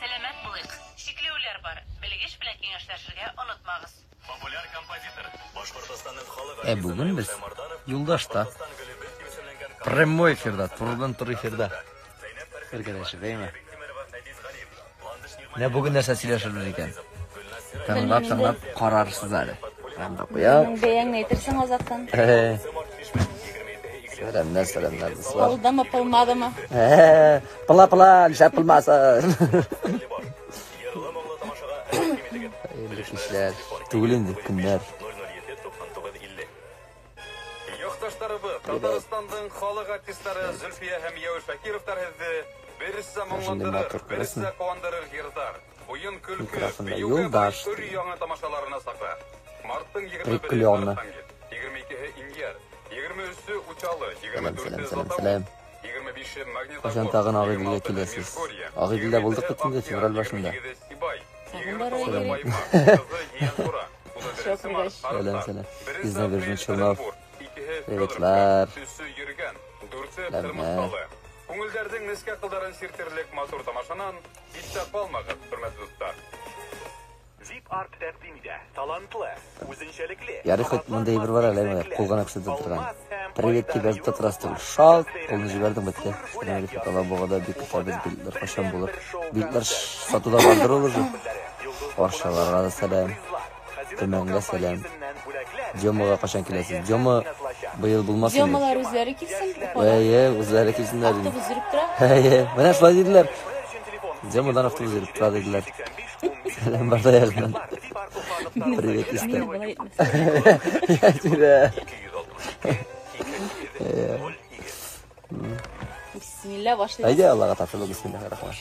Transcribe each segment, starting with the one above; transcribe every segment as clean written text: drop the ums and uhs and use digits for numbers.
Сәламәт булыйк! Чикләүләр бар, белгеч белән киңәшләшергә онытмагыз. Популяр композитор, Башкортостанның халык Ә артисты бүген Наил без Шәймарданов юлдашта. Башкортостан гөле дип исемләнгән Прямой эфирда, турыдан-туры эфирда. Зәйнәп Фәрхетдинова, Бергәләшеп, әйме? Биктимерова, Фәдис Галиев, Ландыш Менә бүген нәрсә сөйләшербез икән? Гөлназ Тыңлап, тыңлап карарсыз әле. Анда куяп. Үзеңнең бәяңне әйтерсең азактан. Сәламнәр, сәламнәр, дуслар. Пылдымы, пылмадымы? Пыла, пыла, нишләп пылмасын? Йырлы-моңлы тамашага рәхим итегез. Хәерле кичләр. Түгел инде, көннәр. 007 99 50. Якташларыбыз, Татарстанның халык артистлары Зөлфия һәм Яуш Шакировтар һеҙҙе берсә Шундый моңландырыр, матур, күрәсеңме? берсә ҡыуандырыр йырҙар. Уйын көлкө, Микрофонда бейеүгә бай юлдаш. өр яңы тамашаларына саҡла. Марттың 21-е Прикольно. Архангел, 22-һе Инйәр, 23-һе Учалы, Сәлам, сәлам, 24-һе сәлам, Златоуст, сәлам. 25-е Кайчан Магнитогорск, тагын Агыйделгә 26-һе киләсез? Межгорье, Агыйделдә булдык 27-һе бит инде Акъяр, февраль башында. 28-е Сибай, Тагын барырга 29-ы кирәк. Баймак, 30-ы Ейәнсура, 31-се Чакыргач. Март, Сәлам, Арыслан, сәлам. беренче Из набережных апрель Челнов. Оренбург, икеһе Приветлар. Федоровка, өсө Йөргән, дүрте Сәламнәр. Кырмыҫҡалы. Күңелдәрҙең нескә ҡылдарын сиртерлек матур тамашанан ситтә ҡалмағыҙ, хөрмәтле дуҫтар. Zip Art тәкъдим итә. Талантлы, үзенчәлекле. Ярый хоть монда бер бар әле, менә кул гына күрсәтеп торган. Привет дип язып та торасыз түгел. Шалт, кулны җибәрдең бетте. Сәлам Рифат Алабугада бик көтәбез билетлар кайчан булыр. Билетлар сатуда бардыр ул уже. Арчаларга да сәлам. Төмәнгә сәлам. Демага кайчан киләсез? Дема быел булмас инде. Демалар үзләре килсен, Уфага. Әйе, үзләре килсеннәр инде. Автобус йөреп тора. Әйе, менә шулай диделәр. Демадан автобус йөреп тора диделәр. Сәлам бар да ягыннан. Привет, Мине Истер. болай итмәс. Әйтмиләр. Бисмилла башлыйбыз. Әйдә, Аллага тапшырдык, бисмиллаһир-рахманир.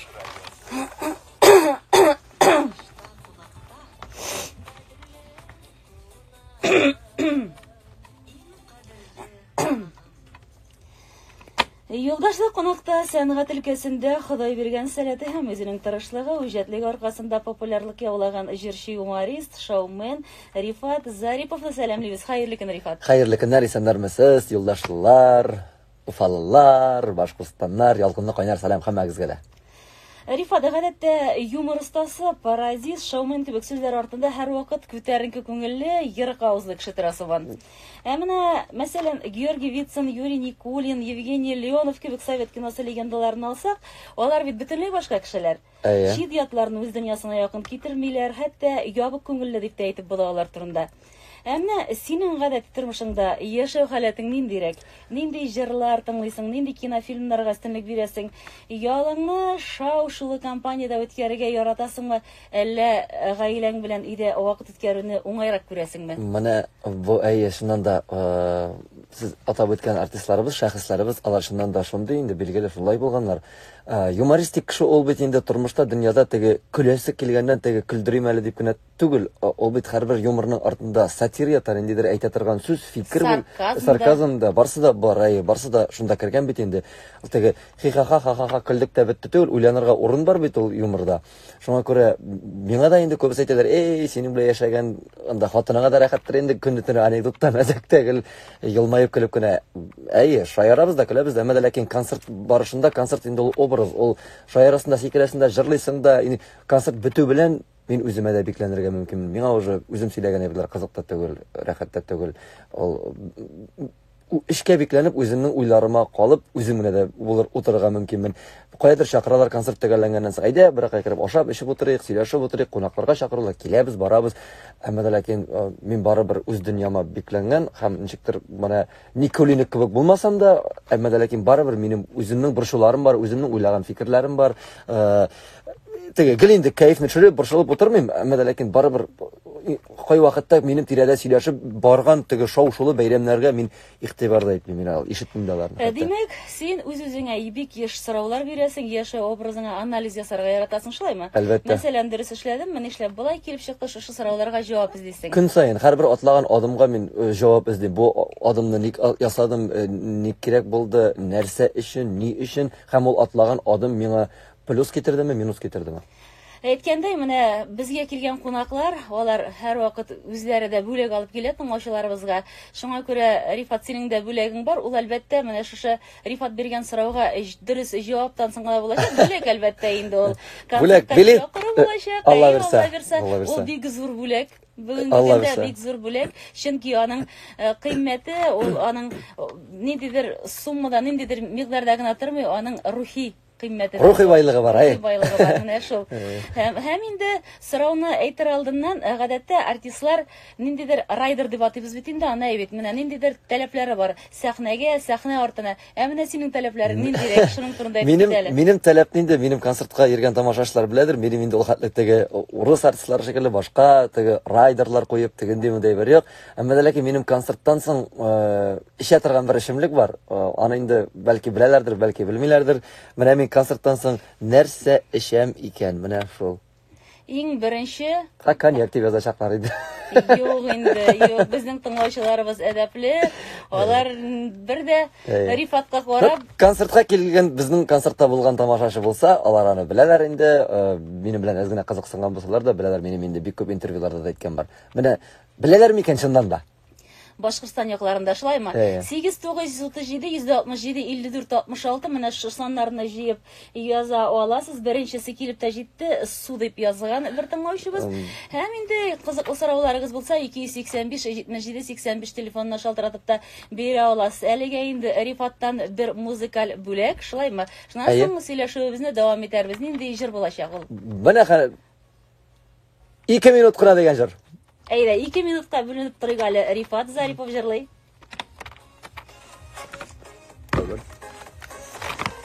Юлдашлы кунакта сәнгать өлкәсендә Ходай биргән сәләте һәм үзенең тырышлыгы, үҗәтлеге аркасында популярлык яулаган җырчы, юморист, шоумен Рифат Зариповны сәламлибез. Хәерле көн, Рифат. Хәерле көннәр, исәннәрмесез, юлдашлылар, уфалылар, башкортстаннар, ялкынлы кайнар сәлам һәммәгезгә дә. Рифат, гадәттә юмор остасы, паразит, шоумен кебек сүзләр артында һәрвакыт күтәренке күңелле, ерык авызлы кеше тора сыман. Ә менә, мәсәлән, Георгий Вицин, Юрий Никулин, Евгений Леонов кебек совет киносы легендаларын алсак, алар бит бөтенләй башка кешеләр. Әйе. Чит ятларны үз дөньясына якын китермиләр, хәтта ябык күңелле дип тә әйтеп була алар турында. Ә менә синең гадәти тормышыңда яшәү халәтең ниндирәк? Нинди җырлар тыңлыйсың, нинди кинофильмнарга өстенлек бирәсең? Ялыңны шау-шулы компаниядә үткәрергә яратасыңмы, әллә гаиләң белән өйдә вакыт үткәрүне уңайрак күрәсеңме? Менә бу әйе, чыннан да, сез атап үткән артистларыбыз, шәхесләребез, алар чыннан да шундый инде, билгеле, шулай булганнар. Юмористик кеше ул бит инде тормышта, дөньяда теге көләсе килгәннән теге көлдерим әле дип кенә түгел. Ул бит һәрбер юморның артында сатира ята, ниндидер әйтә торган сүз, фикер бул, Сарказм да. сарказм да, барсы да бар, әйе, барсы да шунда кергән бит инде. Ул теге хи-ха-ха, ха-ха-ха көлдек тә бетте түгел, уйланырга урын бар бит ул юморда. Шуңа күрә миңа да инде күбесе әйтәләр, эй, синең белән яшәгән анда хатыныңа да рәхәттер инде, көне төне анекдотта, мәзәктә гел елмаеп көлеп кенә. Әйе, шаярабыз да, көләбез дә, әмма дә ләкин концерт барышында концерт инде ул образ, ул шаярасың да, сикерәсең дә, җырлыйсың да, инде концерт бетү белән мин үземә дә бикләнергә мөмкин. Миңа уже үзем сөйләгән әйберләр кызык та түгел, рәхәт тә түгел. Ул эшкә бикләнеп, үземнең уйларыма калып, үзем генә дә булыр утырырга мөмкинмен. Каядыр чакыралар концерт төгәлләнгәннән соң, әйдә, бер якка кереп ашап, эчеп утырыйк, сөйләшеп утырыйк, кунакларга чакырулар, киләбез, барабыз. Әмма дә ләкин мин барыбер үз дөньяма бикләнгән һәм ничектер менә Никулинник кебек булмасам да, әмма дә ләкин барыбер минем үземнең борчуларым бар, үземнең уйлаган фикерләрем бар. Теге гел инде кәефне төшереп, борчылып утырмыйм, әмма дә ләкин барыбер кай вакытта минем тирәдә сөйләшеп барган теге шау-шулы бәйрәмнәргә мин игътибар да итмим, мин ал, ишетмим дә аларны хәтта. Димәк, син үз-үзеңә бик еш сораулар бирәсең, яшәү образыңа анализ ясарга яратасың, шулаймы? Әлбәттә. Мәсәлән, дөрес эшләдемме, нишләп болай килеп чыкты, шушы сорауларга җавап эзлисең. Көн саен һәрбер атлаган адымга мин җавап эзлим. Бу адымны ник ясадым, ник кирәк булды, нәрсә өчен, ни өчен, һәм ул атлаган адым миңа плюс китердеме, минус китердеме? Әйткәндәй, менә безгә килгән кунаклар, алар һәрвакыт үзләре дә бүләк алып килә тыңлаучыларыбызга. Шуңа күрә, Рифат, синең дә бүләгең бар. Ул, әлбәттә, менә шушы Рифат биргән сорауга дөрес җаваптан соң гына булачак. Бүләк, әлбәттә, инде ул. Бүләк, Концертка билет. чакыру булачак. Алла Әйе, бирсә, Алла бирсә. Алла бирсә. Ул бик зур бүләк. Бүгенге Алла көндә бирсә. бик зур бүләк, чөнки аның кыйммәте ул аның ниндидер суммада, ниндидер микъдарда гына тормый, аның рухи кыйммәте. Рухи байлыгы бар, әй. Рухи байлыгы бар, менә шул. Һәм инде сорауны әйтер алдыннан, гадәттә артистлар ниндидер райдер дип атыйбыз бит инде аны, әй бит, менә ниндидер таләпләре бар. Сәхнәгә, сәхнә артына. Ә менә синең таләпләрең ниндирәк? Шуның турында әйтеп Минем кит әле. минем таләп нинди? Минем концертка йөргән тамашачылар беләдер, минем инде ул хәтле теге урыс артистлары шикелле башка теге райдерлар куеп тегенди мондый бер юк. Әмма дә ләкин минем концерттан соң эчә торган бер эчемлек бар. Аны инде бәлки беләләрдер, бәлки белмиләрдер. Менә мин концерттан соң нәрсә эчәм икән? Менә шул. Иң беренче Ха, коньяк дип язачаклар иде. Юк инде, юк, безнең тыңлаучыларыбыз әдәпле. Алар бер дә Әйе. Рифатка карап Концертка килгән, безнең концертта булган тамашачы булса, алар аны беләләр инде. Минем белән әз генә кызыксынган булсалар да, беләләр, минем инде бик күп интервьюларда да әйткән бар. Менә беләләр микән чыннан да? Башкортстан якларында шулаймы? Әйе. 8 937 167 54 66 менә шушы саннарны җыеп яза аласыз. Беренчесе килеп тә җитте, су дип язган бер тыңлаучыбыз. Һәм инде кызыклы сорауларыгыз булса, 285 77 85 телефонына шалтыратып та бирә аласыз. Әлегә инде Рифаттан бер музыкаль бүләк, шулаймы? Шуннан Әйе. соң сөйләшүебезне дәвам итәрбез. Нинди җыр булачак ул? Менә хәзер 2 минут кына дигән җыр. Әйдә, 2 минутка бүленеп торыйк әле. Рифат Зарипов җырлый.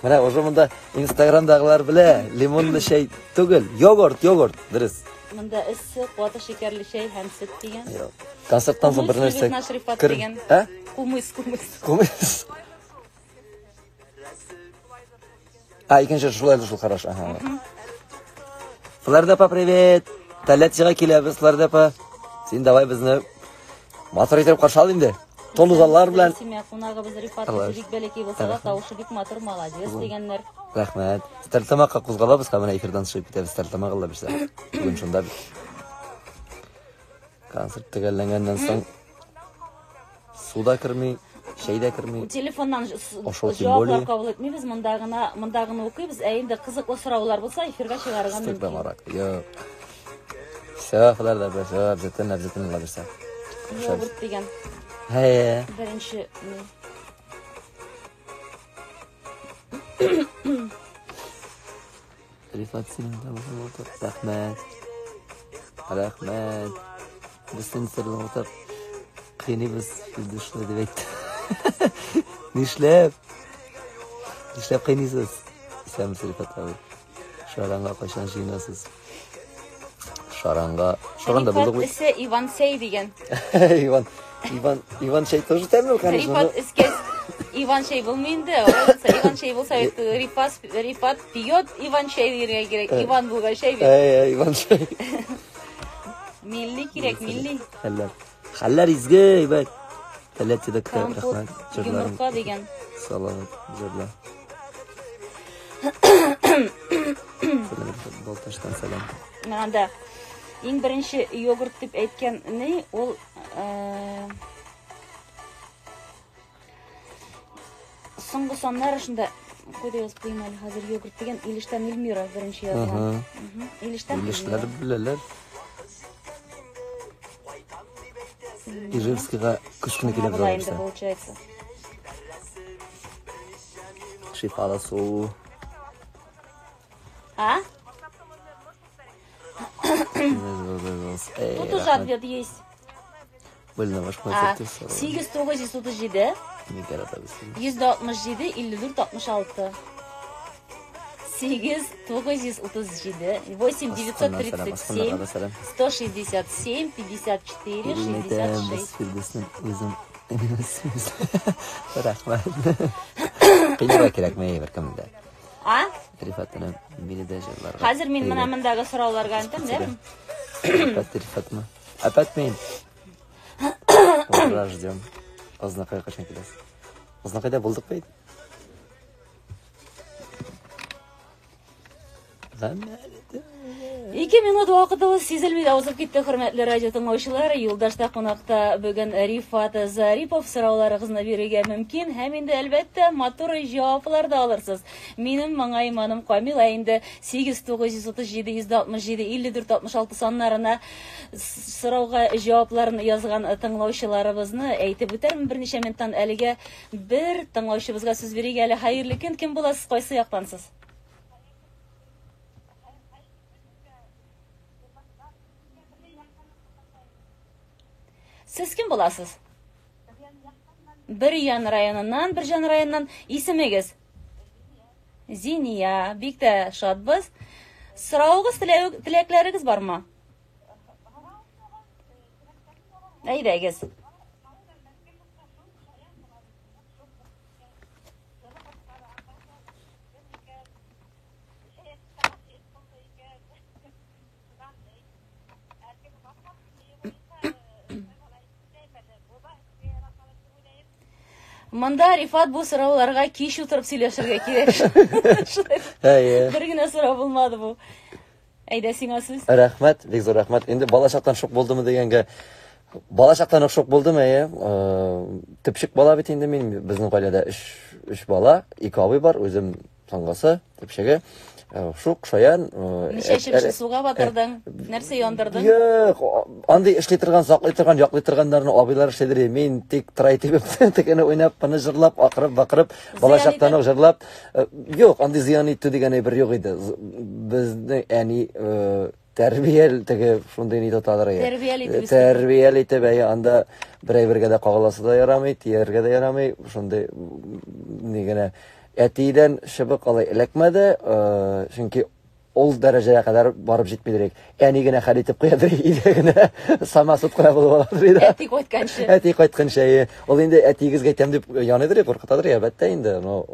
Менә уже монда Инстаграмдагылар белә, лимонлы чәй түгел, йогурт, йогурт, дөрес. Монда эссе, каты шикәрле чәй һәм сөт дигән. Юк. Концерттан соң бер Кумыс нәрсә любит наш Рифат кер- дигән. Ә? Кумыс, кумыс. Кумыс. А, икенче шулай да шул хорош. Ага. Фларда апа, привет. Тольяттига киләбез, Фларда апа. Син давай безне матур итеп каршы ал инде. Тулы заллар белән. Семья кунагыбыз Рифат Алла. үзе бик бәләкәй булса да, тавышы бик матур, молодец дигәннәр. Рәхмәт. Стәрлетамакка кузгалабыз һәм менә эфирдан чыгып китәбез Стәрлетамак Алла бирсә. Бүген шунда бит. Концерт төгәлләнгәннән соң су да керми, чәй дә керми. Телефоннан Ошол тем җаваплар более. кабул итмибез, монда гына, монда гына укыйбыз. Ә инде кызыклы сораулар булса, эфирга чыгарырга мөмкин. Стәрлетамак. Юк. Все, Фларда апа, все, обязательно, обязательно Алла бирсә. Йогурт дигән Хәй. беренче ни. Рифат синең тавышың матур. Рәхмәт. Рәхмәт. Без сине серле кыйныйбыз, инде шулай дип әйтте. Нишләп? Нишләп кыйныйсыз? Исәнмесез, Рифат абый. Шаранга кайчан җыенасыз? Шаранга, Шаранда Рифат булдык бит. эсе Иван Сей дигән. Иван, Иван, Иван чәй тоже тәмле, конечно. Рифат но- эскәс Иван чәй булмый инде. Алайса Иван чәй булса бит Рифат, Рифат пьет Иван чәй дияргә кирәк. Иван булган чәй бит. Әй, әй, Иван чәй. Милли кирәк, милли. Хәлләр. Хәлләр изге, әйбәт. Тольяттида көтә, Компот, рәхмәт. Җырларың. йомырка дигән. Саламат, җырла. Сәлам, Балтачтан сәлам. Менә анда иң беренче йогурт дип әйткән ни ул соңгы саннар шунда кайда язып куйыйм әле хәзер йогурт дигән Илештән Эльмира беренче язган. Илештән Илешләр Эльмира. беләләр. Ижевскига көз көне Шуңа киләбез була инде алайса. получается. Шифалы су. А? Эй, Тут уже рәхмәт. ответ есть. Бүленә баш А, концерт. 8 937 Бик яратабыз сине. 167 54 66. 8 937 8 Астаннан сәлам, 937 Астаннан да сәлам. 167 54 Ирин әйтәм, без 66. Фирдүснең үзен Рәхмәт. Кыйнарга кирәкми беркемне дә. А? Рифат энем, мине дә җырларга. Хәзер мин менә мондагы сорауларга әйтәм, дәме? Рифат, Рифатмы? Опять мин. Ура, ждем. Азнакай кайчан киләсез? Азнакайда булдык бит. Гамәл итеп. Ике минут вакытыбыз сизелми дә узып китте, хөрмәтле радио тыңлаучылар. Юлдашта кунакта бүген Рифат Зарипов. Сорауларыгызны бирергә мөмкин һәм инде, әлбәттә, матур җаваплар да алырсыз. Минем моңа иманым камил, ә инде 8 937 167 54 66 саннарына сорауга җавапларын язган тыңлаучыларыбызны әйтеп үтәрмен берничә минуттан. Әлегә бер тыңлаучыбызга сүз бирик әле. Хәерле көн, кем буласыз, кайсы яктансыз? Сез кем буласыз? Бөрьян районыннан, Бөрҗан районыннан. Исемегез? Зиния. Бик тә шатбыз. Соравыгыз, теләкләрегез бармы? Әйдәгез. Монда, Рифат, бу сорауларга кич утырып сөйләшергә кирәк. Әйе. Бер генә сорау булмады бу. Әйдә, сиңа сүз. Рәхмәт, бик зур рәхмәт. Инде бала чактан шук булдымы дигәнгә, бала чактан ук шук булдым, әйе. Төпчек бала бит инде мин, безнең гаиләдә өч бала, ике абый бар, үзем соңгысы, төпчеге. Шук, шаян. Ничә чебешне суга батырдың? Нәрсә яндырдың? Юк, андый эшли торган, саклый торган, яклый торганнарны абыйлар эшлидер. Мин тик трай тибеп, тегене уйнап, моны җырлап, акырып, бакырып, бала чактан ук җырлап. Юк, андый зыян итү дигән әйбер юк иде. Безнең әни тәрбиял теге шундый ни тотадыр. Тәрбиял итеп. Тәрбиял итеп, әйе, анда бер әйбергә дә кагыласы да ярамый, тияргә дә ярамый, шундый ни генә. Әтидән чыбык алай эләкмәде, чөнки ул дәрәҗәгә кадәр барып җитмидер. Әни генә хәл итеп куядыр, өйдә генә самосуд кына булып аладыр иде. Әти кайтканчы. Әти кайтканчы, әйе. Ул инде әтиегезгә әйтәм дип яныйдыр, куркытадыр, әлбәттә инде, но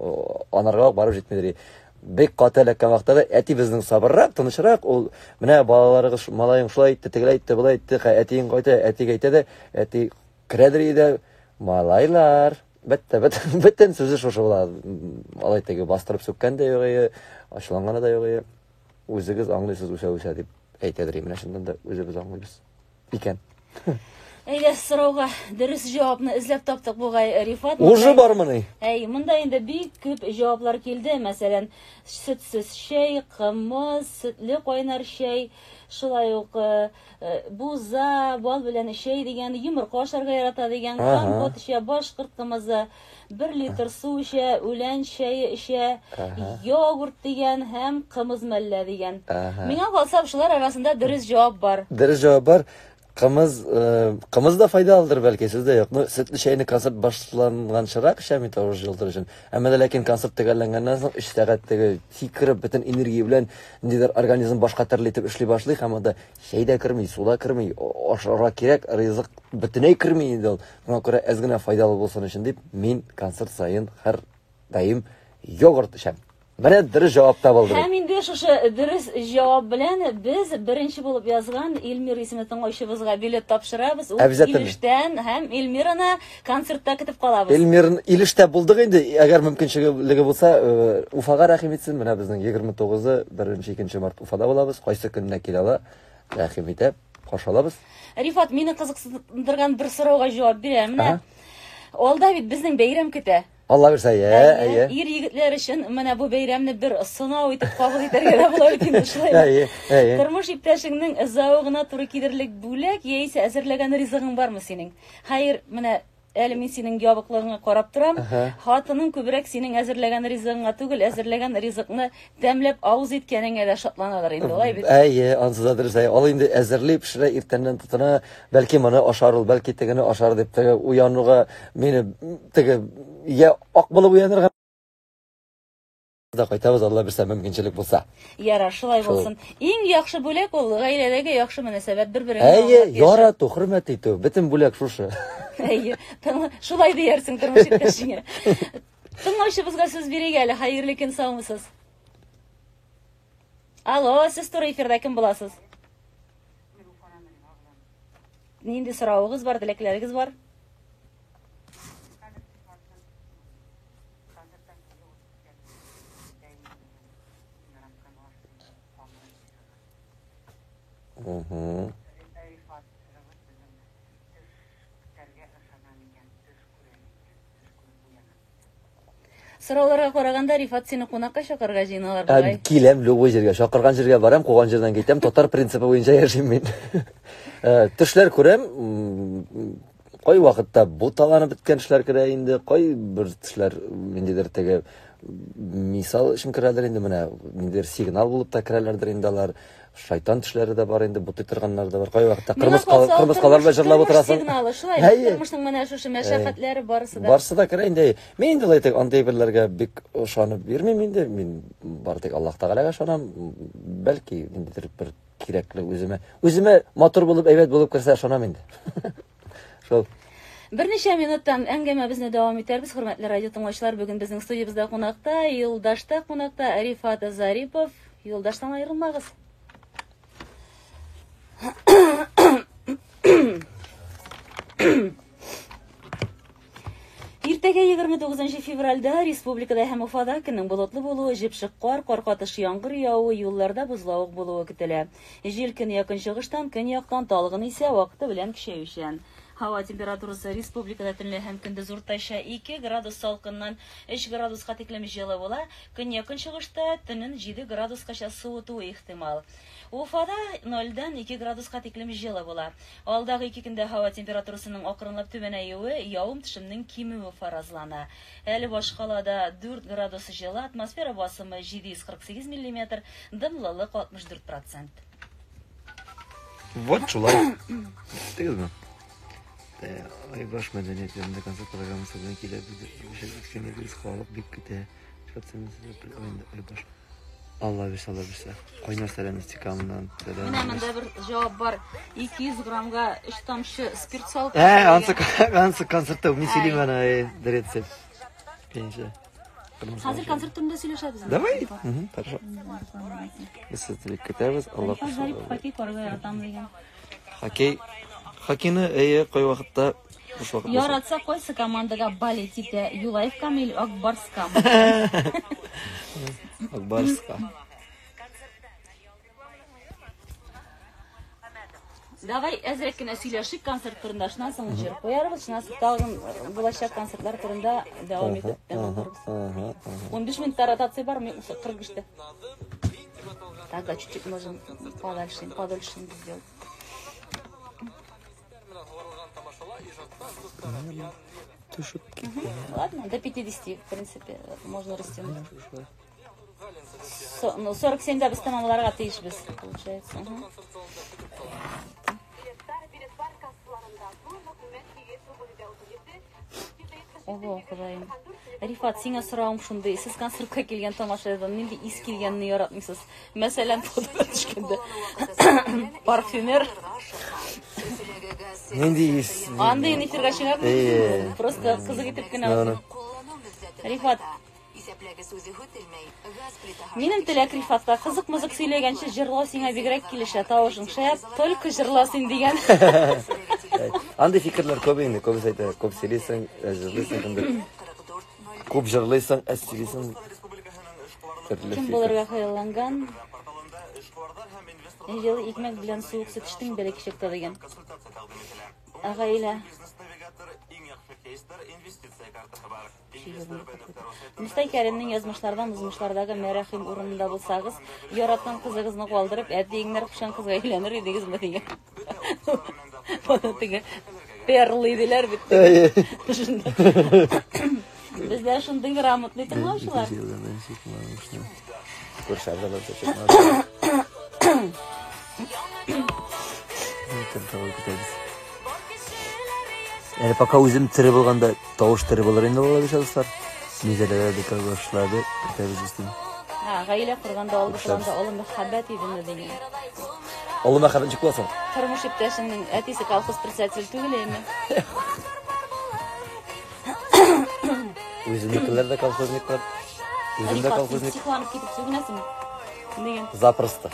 анарга ук барып җитмидер. Бик каты эләккән вакытта да әти безнең сабыррак, тынычрак, ул менә балаларыгыз, малаең шулай итте, тегеләй итте, болай итте, әтиең кайта, әтигә әйтә дә, әти керәдер өйдә, малайлар, бетте, бөтен сүзе шушы була. Алай теге бастырып сүккән дә юк ие, ачуланганы да юк ие. Үзегез аңлыйсыз үсә-үсә дип әйтәдер. Менә чыннан да үзебез аңлыйбыз икән. Әйдә, сорауга дөрес җавапны эзләп таптык бугай, Рифат. Уже бармыни? Әй, монда инде бик күп җаваплар килде. Мәсәлән, сөтсез чәй, кымыз, сөтле кайнар чәй, шулай ук буза, бал белән чәй дигән, йомырка ашарга ярата дигән, компот эчә, башкорт кымызы, 1 литр су эчә, үлән чәе эчә, йогурт дигән һәм кымыз мәллә дигән. Миңа калса, шулар арасында дөрес җавап бар. Дөрес җавап бар. Кымыз, кымыз да файдалыдыр бәлки, сүз дә юк. Ну, сөтле чәйне концерт башланганчырак эчәм инде тавыш җылытыр өчен. Әмма дә ләкин концерт төгәлләнгәннән соң 3 сәгать теге сикереп бөтен энергия белән ниндидер организм башка төрле итеп эшли башлый һәм анда чәй дә керми, су да керми, ашарга кирәк, ризык бөтенләй керми инде ул. Шуңа күрә әз генә файдалы булсын өчен дип, мин концерт саен һәр даим йогурт эчәм. Менә дөрес җавап табылды. Һәм инде шушы дөрес җавап белән без беренче булып язган Эльмира исемле тыңлаучыбызга билет тапшырабыз. Ул Илештән һәм Эльмираны концертта көтеп калабыз. Эльмир Илештә булдык инде. Әгәр мөмкинчелеге булса, Уфага рәхим итсен. Менә безнең 29-ы, 1-2 март Уфада булабыз. Кайсы көнне килә ала, рәхим итеп, каршы алабыз. Рифат, мине кызыксындырган бер сорауга җавап бир. Менә алда бит безнең бәйрәм көтә. Алла бирсә, әйе, әйе. Ир егетләр өчен менә бу бәйрәмне бер сынау итеп кабул итәргә дә була бит инде, шулаймы? Әйе, әйе. Тормыш иптәшеңнең зәвыгына туры килерлек бүләк яисә әзерләгән ризыгың бармы синең? Хәер, менә әле мин синең ябыклыгыңа карап торам. Хатының күбрәк синең әзерләгән ризыгыңа түгел, әзерләгән ризыкны тәмләп авыз иткәнеңә дә шатланадыр инде, алай бит? Әйе, ансы да дөрес. Әйе. Ул инде әзерли, пешерә, иртәннән тотына, бәлки моны ашар ул, бәлки тегене ашар дип, теге уянуга мине теге я ак булып уянырга да кайтабыз, Алла бирсә, мөмкинчелек булса. Ярар, шулай булсын. Иң яхшы бүләк ул гаиләдәге яхшы мөнәсәбәт, бер-береңне Әйе, ярату, хөрмәт итү, бөтен бүләк шушы. Әйе, шулай диярсең тормыш иптәшеңә. Тыңлаучыбызга сүз бирик әле. Хәерле көн, саумысыз? Алло, сез туры эфирда, кем буласыз? Нинди соравыгыз бар, теләкләрегез бар? Мгм. Рифат җырыбыз безнең төш көтәргә ышанам икән, төш күрәм икән, төш күреп уянам икән. Сорауларга караганда, Рифат сине кунакка чакырырга җыеналар Ә, бугай. Киләм любой җиргә, чакырган җиргә барам, куган җирдән китәм. Татар принцибы буенча яшим мин. Э, Төшләр күрәм, кай вакытта буталанып беткән төшләр керә инде, кай бер төшләр ниндидер теге мисал өчен керәләр инде, менә ниндидер сигнал булып та керәләрдер инде алар. Шайтан төшләре дә бар инде, бутый торганнар да бар. Кай вакытта Миңа калса, ул кырмыскалар белән тормыш- җырлап тормыш утырасың. сигналы, шулай бит, Әйе. тормышның менә шушы мәшәкатьләре барысы да. Барысы да керә инде. Мин инде алай тик андый әйберләргә бик ышанып йөрмим инде. Мин бары тик Аллаһ Тәгаләгә ышанам. Бәлки ниндидер бер кирәкле үземә. Үземә матур булып, әйбәт булып керсә ышанам инде. Шул. Берничә минуттан әңгәмәбезне дәвам итәрбез. Хөрмәтле радио тыңлаучылар, бүген безнең студиябездә кунакта, Юлдашта кунакта Рифат Зарипов. Юлдаштан аерылмагыз. Иртәгә 29 февральдә республикада һәм Уфада көннең болытлы булуы, җепшек кар, кар катыш яңгыр явуы, юлларда бозлавык булуы көтелә. Җил көньяк-көнчыгыштан, көньяктан талгын исә, вакыты белән көчәючән. Һава температурасы республикада төнлә һәм көндез уртача 2 градус салкыннан 3 градуска тиклем җылы була. Көньяк-көнчыгышта төнен 7 градускача суытуы ихтимал. Уфада 0-дән 2 градуска тиклем җылы була. Алдагы ике көндә һава температурасының акрынлап түбәнәюе, явым-төшемнең кимүе фаразлана. Әле башкалада 4 градус җылы, атмосфера басымы 748 миллиметр, дымлылык 64 процент. Вот шулай. Тегезме? Айбаш мәдәният йортында концерт программасы белән килә үткәнебез халык бик көтә. Айбаш. Алла бирсә, Алла бирсә. Кайнар сәлам Истикамнан. Сәлам. Менә монда бер җавап бар. 200 граммга 3 тамчы спирт салып. Ә, ансы ансы концертта мин сөйлим аны, рецепт. Пенсия. Хәзер концерт турында сөйләшәбез. Давай. Мгм, Хорошо. Без сезне бик көтәбез. Алла Рифат Зарипов хоккей карарга яратам дигән. Хоккей. Хоккейны әйе, кай вакытта буш вакыт булса. Яратса кайсы командага болеть итә? Юлаевкамы или Акбарскамы? Акбарска. Давай әзрәк кенә сөйләшик концерт турында. Шуннан соң җыр куярбыз, шуннан соң тагын булачак концертлар турында дәвам итеп тәмамларбыз. 15 минутта ротация бар, мин 43-тә. Тогда чуть-чуть можем подальше, подольше сделать. Төшеп китте. Ладно, до 50, в принципе, можно растянуть. Ну, 47-дә без тәмамларга тиешбез, получается. Мгм. Ого, Ходаем. Рифат, сиңа соравым шундый. Сез концертка килгән тамашадан нинди ис килгәнне яратмыйсыз? Мәсәлән, фотога төшкәндә парфюмер. Нинди ис? Андый эфирга чыга Әйе. Просто кызык итеп кенә. Ну, ну. Рифат, минем теләк Рифатка кызык-мызык сөйләгәнче җырлау сиңа бигрәк килешә. Тавышың шәп, только җырла син дигән. Андый фикерләр күп инде, күбесе әйтә, күп сөйлисең, әз җырлыйсың, кемдер. Күп җырлыйсың, әз сөйлисең. Төрле Кем фикер. булырга хыялланган? Җылы икмәк белән суык сөт эчтең бәләкәй чакта дигән. Ә гаилә? Мостай Кәримнең язмышлардан узмышлардагы мәрәхим урынында булсагыз, яраткан кызыгызны калдырып, әтиеңнәр кушкан кызга өйләнер идегезме дигән. Моны теге перлы диләр бит. Әйе. Шунда. Бездә шундый грамотный тыңлаучылар. Күрше абзалар көтәбез. Әле пока үзем тере булганда тавыш тере булыр инде ул бит дуслар. Мизәләләр бик башлады. Көтәбез өстен. Ха, гаилә корганда алгы планда олы мәхәббәт идеме дигән. Олы мәхәббәт ничек буласың? Тормыш иптәшеңнең әтисе колхоз председателе түгел әйме? Үземнекеләр дә колхозниклар. Үзем дә Рифат, син колхозник. психланып китеп сүгенәсеңме? Дигән. Запросто.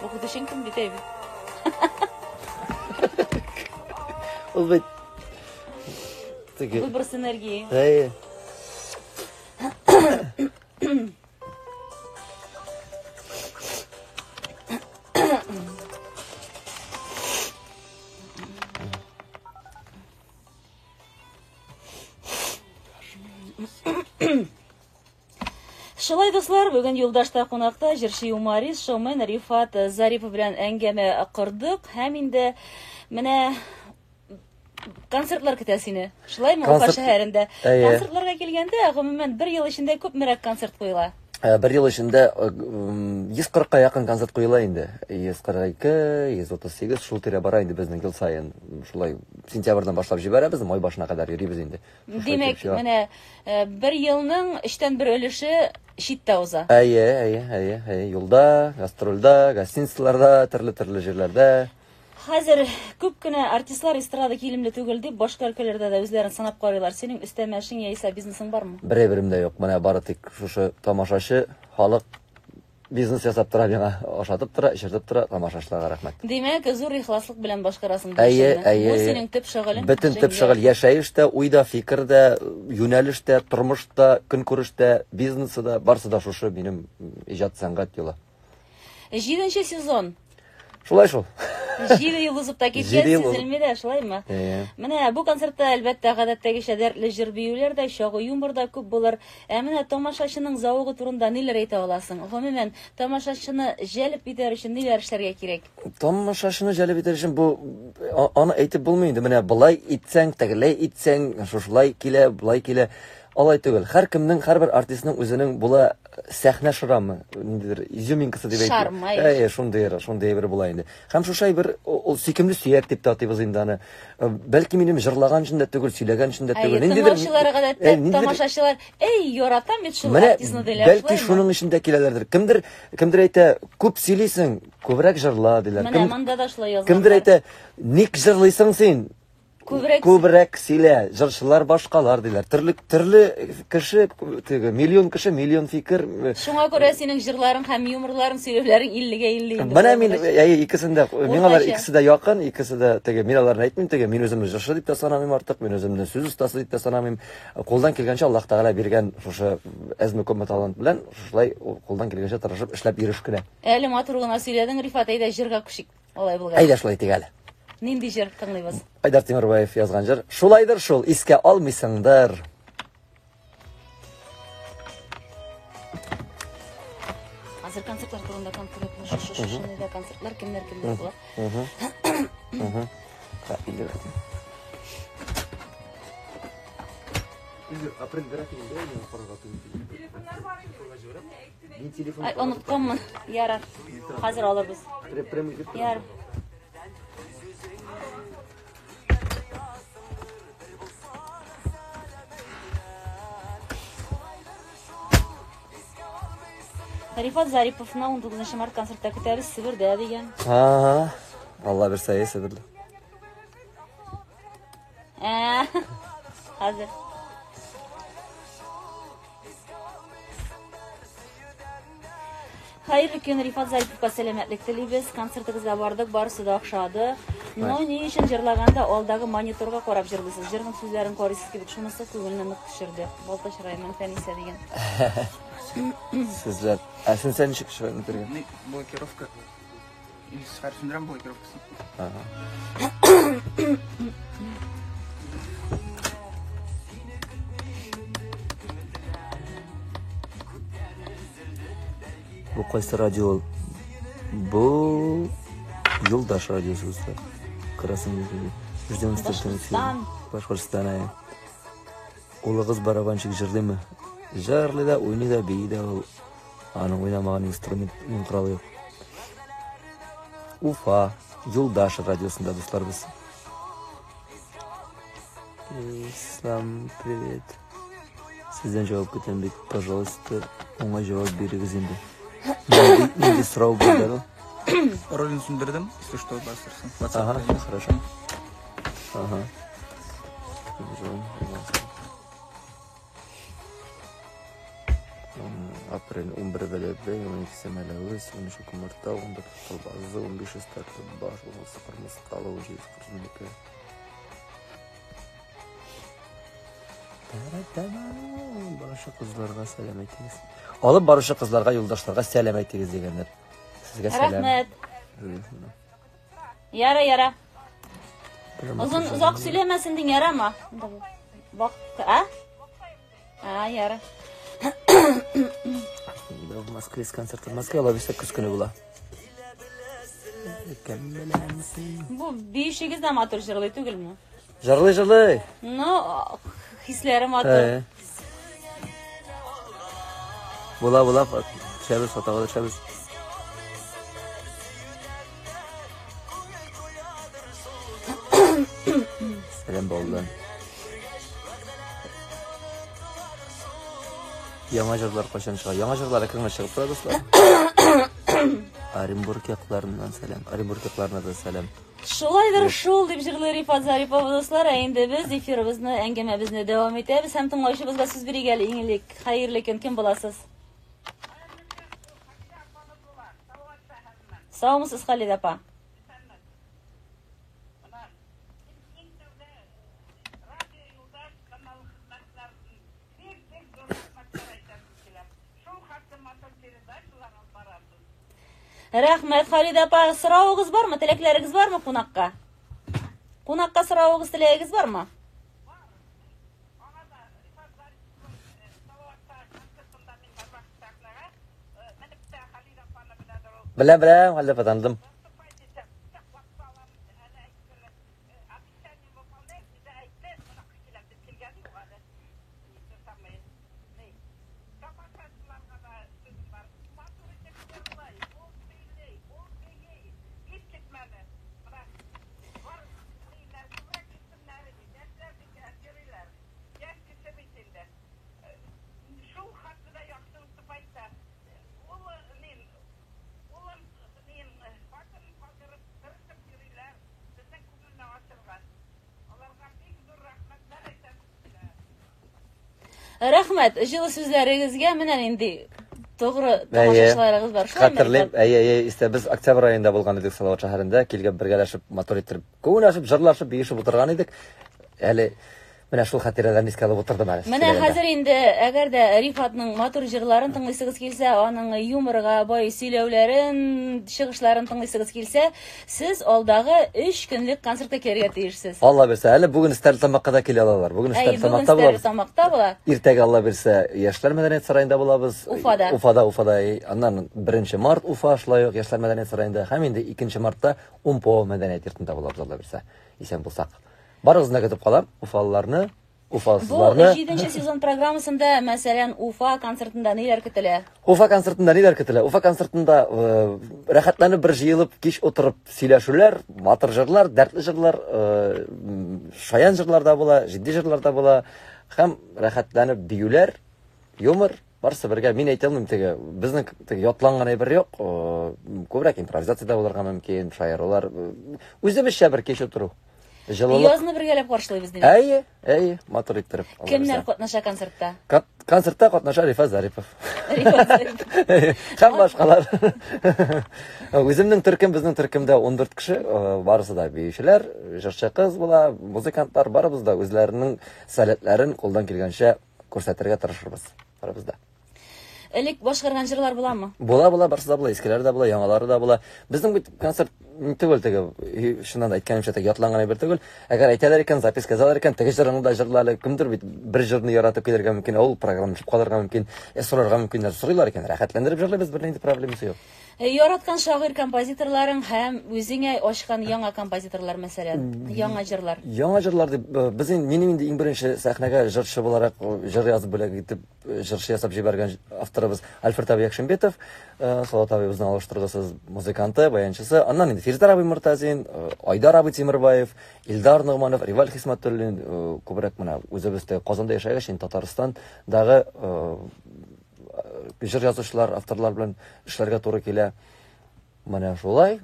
Укытучың кем бит әйбе? Ул бит теге. Выброс энергии. Әйе. Шулай, дуслар, бүген юлдашта кунакта җырчы юморист, шоумен Рифат Зарипов белән әңгәмә кордык һәм инде менә концертлар көтә сине. Шулаймы, Уфа шәһәрендә? Концертларга килгәндә, гомумән, бер ел эчендә күпмерәк концерт куела? Бер ел эчендә 140-ка якын концерт куела инде. 142, 138 шул тирә бара инде безнең ел саен. Шулай сентябрьдән башлап җибәрәбез, май башына кадәр йөрибез инде. Димәк, менә бер елның өчтән бер өлеше читтә уза. Әйе, әйе, әйе, әйе. Юлда, гастрольдә, гостиницаларда, төрле-төрле җирләрдә. Хәзер күп кенә артистлар эстрада килемле түгел дип, башка өлкәләрдә дә үзләрен сынап карыйлар. Синең өстәмә эшең яисә бизнесың бармы? Бер әйберем дә юк. Менә бары тик шушы тамашачы, халык бизнес ясап тора миңа, ашатып тора, эчертеп тора, тамашачыларга рәхмәт. Димәк, зур ихласлык белән башкарасың бу Әйе, эшеңне. әйе, Бу әйе. синең төп шөгылең, Бөтен төп эшең, шөгыль яшәеш тә, уй да, фикер дә, юнәлеш тә, тормыш та, көнкүреш тә, бизнесы да, барсы да шушы минем иҗат сәнгать юлы. Җиденче сезон. Шулай шул. Җиде ел узып та киткән, сизелми дә, шулаймы? Әйе. Менә бу концертта, әлбәттә, гадәттәгечә дәртле җыр-биюләр дә, чагу юмор да күп булыр. Ә менә тамашачының зәвыгы турында ниләр әйтә аласың? Гомумән, тамашачыны җәлеп итәр өчен ниләр эшләргә кирәк? Тамашачыны җәлеп итәр өчен бу аны әйтеп булмый инде. Менә болай итсәң, тегеләй итсәң, шушылай килә, болай килә. Алай түгел. Һәркемнең, һәрбер артистның үзенең була сәхнә шрамы, ниндидер изюминкасы дип әйтик. Шарм, әйе. Әйе, шундый, шундый әйбер була инде. Һәм шушы әйбер ул сөйкемле сөяк дип тә атыйбыз инде аны. Бәлки минем җырлаган өчен дә түгел, сөйләгән өчен дә түгел. Әйе, тыңлаучылар гадәттә тамашачылар, эй, яратам бит шул артистны диләр. Бәлки шуның өчен дә киләләрдер. Кемдер, кемдер әйтә, күп сөйлисең, күбрәк җырла диләр. Менә монда да шулай язганнар. Кемдер әйтә, ник җырлыйсың син? Күбрәк Күбрәк сөйлә, җырчылар башкалар диләр. Төрле төрле кеше, теге миллион кеше, миллион фикер. Шуңа күрә синең җырларың һәм юморларың, сөйләүләрең 50-гә 50 инде. Менә мин әйе, икесен дә, миңа алар икесе дә якын, икесе дә теге мин аларны әйтмим, теге мин үземне җырчы дип тә санамыйм артык, мин үземне сүз остасы дип тә санамыйм. Кулдан килгәнчә Аллаһ Тәгалә биргән шушы әзме-күпме талант белән шушылай кулдан килгәнчә тырышып эшләп йөреш кенә. Әле матур гына сөйләдең, Рифат, әйдә җырга күчик. Алай булгач. Әйдә шулай итик әле. Нинди җыр тыңлыйбыз? Айдар Тимербаев язган җыр. Шулайдыр шул, искә алмыйсыңдыр. Хәзер концертлар турында конкретно шушы шушы да концертлар кемнәр кемнәр була? Апрель графигында мин карарга Телефоннар бар инде. Мин телефон. Ай, онытканмын. Ярар. Хәзер алырбыз. Ярар. Рифат Зариповны 19 март концертта көтәбез Себердә дигән. Ага. Алла бирсә, Себердә. Ә, хәзер. Хәерле көн, Рифат Зариповка сәламәтлек телибез. Концертыгызга бардык, барысы да охшады. Но ни өчен җырлаганда алдагы мониторга карап җырлыйсыз? Җырның сүзләрен карыйсыз кебек, шунысы күңелне нык төшерде. Балтач районыннан Фәнисә дигән. Сүзләр. Ә син сән ничек төшерә бетергән? Блокировка. Или сүндерәм блокировкасын. Ага. Бу кайсы радио ул? Бу Юлдаш радиосы дуслар. Красный Ждем Башкортстан. Башкортстан, әйе. Улыгыз барабанщик җырлыймы? Җырлый да, уйный да, бии дә ул. Аның уйнамаган инструмент, уен коралы юк. Уфа, Юлдаш радиосында дуслар без. Ислам, привет. Сездән җавап көтәм бит, пожалуйста, уңай җавап бирегез инде. Нинди, нинди сорау булды ул? Ролин сүндердем, если что, бастырсын. Ага, хорошо. Ага. Апрель 11 Бәләбәй, 12 Мәләвез, 13 Күмертау, 14 Толбазы, 15 Стәрлебаш, 16 Кырмыскалы, 17 Кырмыскалы. Баручы кызларга сәлам әйтегез. Алып баручы кызларга, юлдашларга сәлам әйтегез дигәннәр. Сезгә сәлам. Рәхмәт. Яра, яра. Озын озак сөйләмәсен дин ярама. Бак, а? А, яра. В Москве с концертом. В Москве Алла бирсә көз көне була. Кем белән син? Бу биючегез дә матур җырлый түгелме? Җырлый, җырлый. Ну, хисләре матур. Ә. Була, була, төшәбез, фотога төшәбез. Сәлам Баулыдан. Яңа җырлар кайчан чыга? Яңа җырлар әкрен генә чыгып тора, дуслар. Оренбург якларыннан сәлам. Оренбург якларына да сәлам. Шулайдыр шул, дип җырлый Рифат Зарипов, дуслар. Ә инде без эфирыбызны, әңгәмәбезне дәвам итәбез һәм тыңлаучыбызга сүз бирик әле иң элек. Хәерле көн, кем буласыз? Саумысыз, Халидә апа? Рәхмәт, Халидә апа. Соравыгыз бармы, теләкләрегез бармы кунакка? Кунакка соравыгыз, теләгегез бармы? Беләм, беләм, Халидә апа, таныдым. Рәхмәт, җылы сүзләрегезгә. Менә нинди тугры тамашачыларыгыз бар. Шулаймы, Хәтерлим, Рифат? әйе, әйе, истә без октябрь аенда булган идек Салават шәһәрендә, килгән бергәләшеп, матур иттереп, күңел ачып, җырлашып, биешеп утырган идек. Әле менә шул хатирәләрне искә алып утырдым әле. Менә сөйләгәндә. хәзер инде, әгәр дә Рифатның матур җырларын тыңлыйсыгыз килсә, аның юморга бай сөйләүләрен, чыгышларын тыңлыйсыгыз килсә, сез алдагы 3 көнлек концертка килергә тиешсез. Алла бирсә, әле бүген Стәрлетамакка да килә алалар. Бүген Әй, бүген Стәрлетамакта булабыз. Стәрлетамакта була. Иртәгә Алла бирсә, Яшьләр мәдәният сараенда булабыз. Уфада. Уфада, Уфада. Аннан 1 март Уфа шулай ук Яшьләр мәдәният сараенда һәм инде 2 мартта Умпо мәдәният йортында булабыз, Алла бирсә. Исән булсак. Барыгызны да көтеп калам, уфалыларны, Бу уфасызларны. 7 сезон программасында, мәсәлән, Уфа концертында ниләр көтелә? Уфа концертында ниләр көтелә? Уфа концертында рәхәтләнеп бер җыелып, кич утырып сөйләшүләр, матур җырлар, дәртле җырлар, шаян җырлар да була, җитди җырлар да була һәм рәхәтләнеп биюләр, юмор, барысы бергә. Мин әйтә алмыйм, теге безнең теге ятланган әйбер юк, күбрәк импровизация дә булырга мөмкин, шаярулар, үзебезчә бер кич утыру. Җылылык. Язны бергәләп каршылыйбыз димәк. Әйе, әйе, матур иттереп. Алла Кемнәр бирсә. катнаша концертта? Концертта катнаша Рифат Зарипов. Рифат Зарипов. Һәм башкалар. Үземнең төркем, безнең төркемдә 14 кеше, барысы да биючеләр, җырчы кыз була, музыкантлар, барыбыз да үзләренең сәләтләрен кулдан килгәнчә күрсәтергә тырышырбыз. Барыбыз да. Элек башкарган җырлар буламы? Була, була, барысы да була, искеләре дә була, яңалары да була. Безнең бит концерт түгел теге, чыннан да әйткәнемчә, теге ятланган әйбер түгел. Әгәр әйтәләр икән, записка язалар икән, теге җырыңны да җырла әле, кемдер бит бер җырны яратып килергә мөмкин, ул программа төшеп калырга мөмкин, сорарга мөмкиннәр, сорыйлар икән, рәхәтләндереп җырлыйбыз, бернинди проблемасы юк. Яраткан шагыйрь композиторларың һәм үзеңә ачкан яңа композиторлар, мәсәлән, яңа җырлар. Яңа җырлар дип, без инде, минем инде иң беренче сәхнәгә җырчы буларак җыр язып бүләк итеп, җырчы ясап җибәргән авторыбыз Альфред абый Якшимбетов, Салават абыебызның алыштыргысыз музыканты, баянчысы. Аннан инде Фирзәр абый Мортазин, Айдар абый Тимербаев, Илдар Ногманов, Риваль Хисмәтуллин, күбрәк менә үзебез дә Казанда яшәгәч, инде Татарстандагы җыр язучылар, авторлар белән эшләргә туры килә. Менә шулай.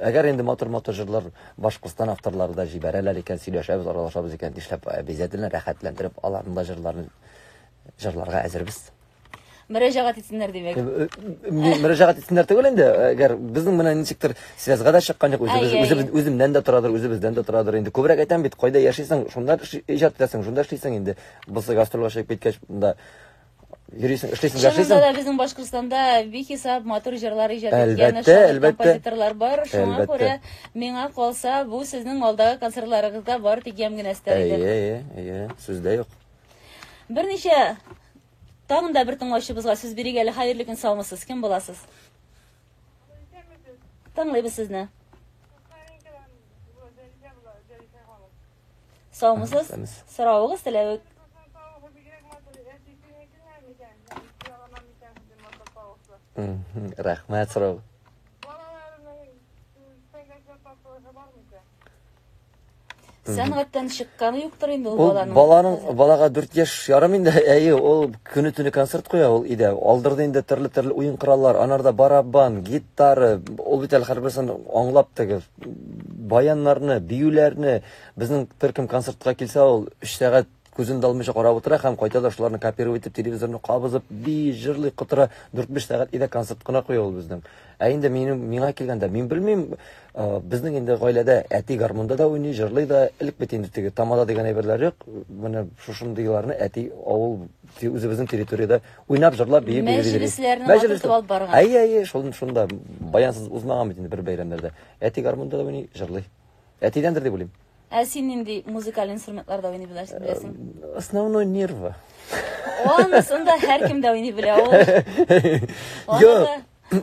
Әгәр инде матур-матур җырлар Башкортстан авторлары да җибәрәләр икән, сөйләшәбез, аралашабыз икән, нишләп обязательно рәхәтләндереп аларның да җырларын җырларга әзербез. Мөрәҗәгать итсеннәр димәк. Мөрәҗәгать итсеннәр түгел инде, әгәр безнең менә ничектер связьга да чыккан юк, үзебез, үземнән дә торадыр, үзебездән дә торадыр инде. Күбрәк әйтәм бит, кайда яшисең, шунда иҗат итәсең, шунда эшлисең инде. Бусы гастрольгә чыгып киткәч, монда йөрисең, эшлисең, яшисең. Чынында да безнең Башкортстанда бихисап матур җырлар иҗат иткән шагыйрь композиторлар бар. Шуңа күрә миңа калса, бу сезнең алдагы концертларыгызда бары тик ямь генә өстәр иде. Әйе, әйе, әйе, сүз дә юк. Берничә Тагын да бер тыңлаучыбызга сүз бирик әле. Хәерле көн, саумысыз? Кем буласыз? Тыңлыйбыз сезне. Саумысыз? Соравыгыз, теләвек. Рәхмәт сорау. Сәнгатьтән чыкканы юктыр инде ул баланың. Баланың балага 4 яшь ярым инде, әйе, ул көне-төне концерт куя ул өйдә. Алдырды инде төрле-төрле уен кораллар, анарда барабан, гитара, ул бит әле һәрберсен аңлап теге баяннарны, биюләрне. Безнең төркем концертка килсә, ул 3 сәгать күзен дә алмыйча карап утыра һәм кайта да шуларны копировать итеп телевизорны кабызып, бии, җырлый, котыра. 4-5 сәгать өйдә концерт кына куя ул безнең. Ә инде минем миңа килгәндә, мин белмим, безнең инде гаиләдә әти гармунда да уйный, җырлый да, элек бит инде теге тамада дигән әйберләр юк. Менә шушындыйларны әти авыл үзебезнең территориядә уйнап, җырлап, биеп йөри. Мәҗлесләрне матур алып барган. Әйе, әйе, шул шунда баянсыз узмаган бит инде бер бәйрәмнәрдә. Әти гармунда да уйный, җырлый. Әтидәндер дип уйлыйм. Ә син нинди музыкаль инструментларда уйный беләсең? Основной нервы. Анысын да һәркем дә уйный белә ул. Юк.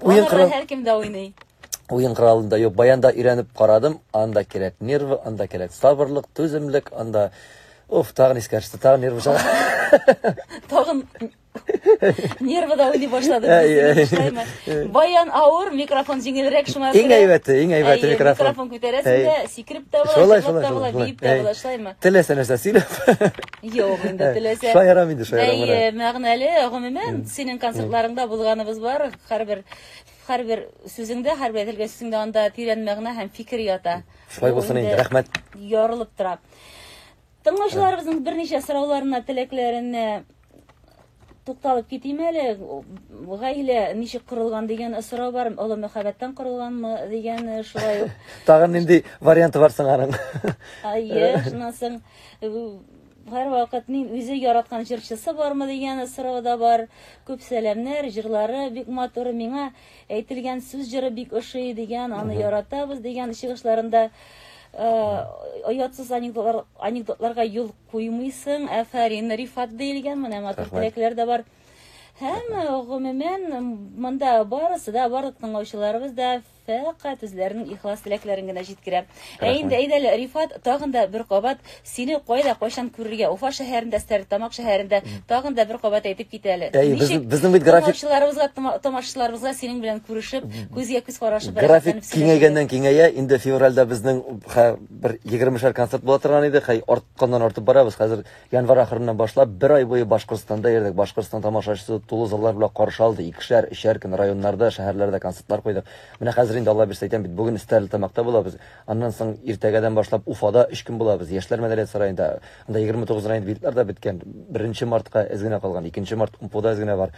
Уен корал һәркем дә уйный. Уен коралында юк. Баянда өйрәнеп карадым. Анда кирәк нервы, анда кирәк сабырлык, түземлек, анда Уф, тагын искә төште, тагын нервы чыга. Тагын Нервы да уйный башлады. Баян авыр, микрофон җиңелрәк шуңа күрә. Иң әйбәте, иң әйбәте микрофон. Микрофон күтәрәсең дә, сикереп тә була, җырлап та була, биеп тә була, шулаймы? Теләсә нәрсә сөйләп. Юк, инде теләсә. Шаярам инде, шаярам. Әйе, мәгънәле, гомумән, синең концертларыңда булганыбыз бар, һәрбер һәрбер сүзеңдә, һәрбер әйтелгән сүзеңдә анда тирән мәгънә һәм фикер ята. Шулай булсын инде, рәхмәт. Ярылып тора. Тыңлаучыларыбызның берничә сорауларына, теләкләренә тукталып китим әле. Гаилә ничек корылган дигән сорау бар. Олы мәхәббәттән корылганмы дигән шулай ук. Тагын нинди варианты бар соң аның? Әйе, шуннан соң һәрвакыт мин үзе яраткан җырчысы бармы дигән сорау да бар. Күп сәламнәр, җырлары бик матур. Миңа әйтелгән сүз җыры бик ошый дигән, аны яратабыз дигән чыгышларында оятсыз анекдотлар, анекдотларга юл куймыйсың. Афәрин, Рифат диелгән, менә матур теләкләр дә бар. Һәм гомумән монда барысы да, барлык тыңлаучыларыбыз да фәкать үзләренең ихлас теләкләрен генә җиткерә. Ә инде әйдә әле, Рифат, тагын да бер кабат сине кайда, кайчан күрергә? Уфа шәһәрендә, Стәрлетамак шәһәрендә тагын да бер кабат әйтеп кит әле. Әй, Ничек безнең бит график тыңлаучыларыбызга, тамашачыларыбызга синең белән күрешеп, күзгә күз карашып, график киңәйгәннән киңәя. Инде февральдә безнең бер 20-шәр концерт була торган иде. Хәй, артканнан артып барабыз. Хәзер январь ахырыннан башлап бер ай буе Башкортстанда йөрдек. Башкортстан тамашачысы тулы заллар белән каршы алды. Икешәр, өчәр көн районнарда, шәһәрләрдә концертлар куйдык. Менә хәзер инде Алла бирсә әйтәм бит, бүген Стәрлетамакта булабыз. Аннан соң иртәгәдән башлап Уфада 3 көн булабыз. Яшьләр мәдәният сараенда. Анда 29 район билетлар да беткән. 1 мартка әз генә калган, 2 март УМПОда әз генә бар.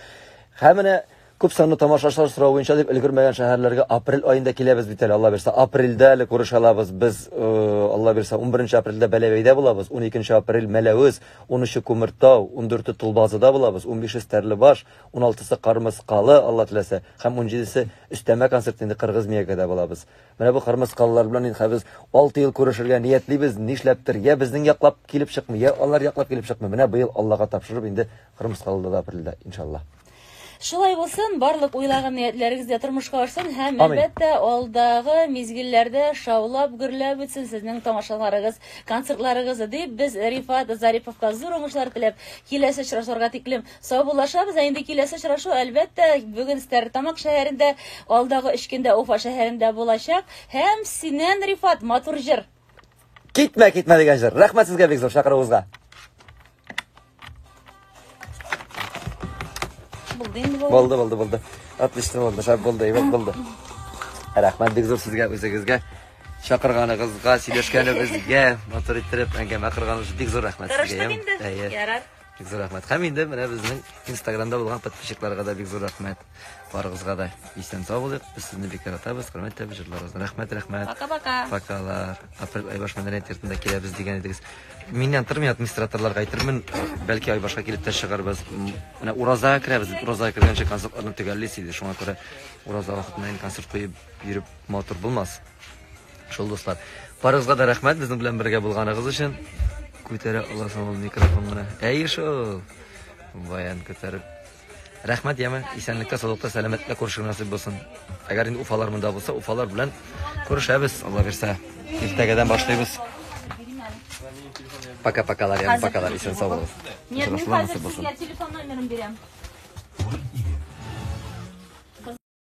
Һәм менә күп санлы тамашачылар сорау буенча дип өлгермәгән шәһәрләргә апрель аенда киләбез бит әле, Алла бирсә. Апрельдә әле күрешә алабыз. Без, Алла бирсә, 11 апрельдә Бәләбәйдә булабыз, 12 апрель Мәләвез, 13 Күмертау, 14 Толбазыда булабыз, 15 Стәрлебаш, 16-сы Кармыскалы, Алла теләсә, һәм 17-се өстәмә концерт инде Кыргыз Миякәдә булабыз. Менә бу кырмыскалылар белән инде без 6 ел күрешергә ниятлибез, нишләптер, я безнең яклап килеп чыкмый, я алар яклап килеп чыкмый. Менә быел Аллага тапшырып инде Кырмыскалыда да апрельдә, иншалла. Шулай булсын, барлык уйлаган ниятләрегез дә тормышка ашсын һәм, әлбәттә, алдагы мизгелләрдә шаулап, гөрләп үтсен сезнең тамашаларыгыз, концертларыгыз, дип без Рифат Зариповка зур уңышлар теләп, киләсе очрашуларга тиклем саубуллашабыз. Ә инде киләсе очрашу, әлбәттә, бүген Стәрлетамак шәһәрендә, алдагы өч көндә Уфа шәһәрендә булачак. Һәм синнән, Рифат, матур җыр. Китмә, китмә дигән җыр. Рәхмәт сезгә бик зур чакыруыгызга. Булды инде бу. Булды, булды, булды. Отлично булды, шәп булды, әйбәт булды. Рәхмәт бик зур сезгә үзегезгә чакырганыгызга, сөйләшкәнебезгә, матур иттереп әңгәмә корганыгыз өчен бик зур рәхмәт сезгә. Тырыштык инде. Әйе. Ярар. Бик зур рәхмәт. Һәм инде менә безнең Инстаграмда булган подписчикларга да бик зур рәхмәт. Барыгызга да исән сау булыйк. Без сезне бик яратабыз, хөрмәт итәбез җырларыгызны. Рәхмәт, рәхмәт. Пока-пока. Покалар. Апрель Айбаш мәдәният йортында киләбез дигән идегез. Миннән тормый администраторларга әйтермен, бәлки Айбашка килеп тә чыгарбыз. Менә уразага керәбез. Уразага кергәнче концертларны төгәллисе иде. Шуңа күрә ураза вакытында инде концерт куеп йөреп матур булмас. Шул дуслар. Барыгызга да рәхмәт безнең белән бергә булганыгыз өчен. Күтәрә аласың ул микрофон гына. Әйе шул. Баян күтәреп. Рәхмәт, яме. Исәнлектә, саулыкта, сәламәтлектә күрешергә насыйп булсын. Әгәр инде Уфалар монда булса, Уфалар белән күрешәбез, Алла бирсә. Иртәгәдән башлыйбыз. Пока-покалар, яме, покалар. Исән сау булыгыз. Нет, мин Очрашулар хәзер насыйп булсын. сезгә телефон номерын бирәм.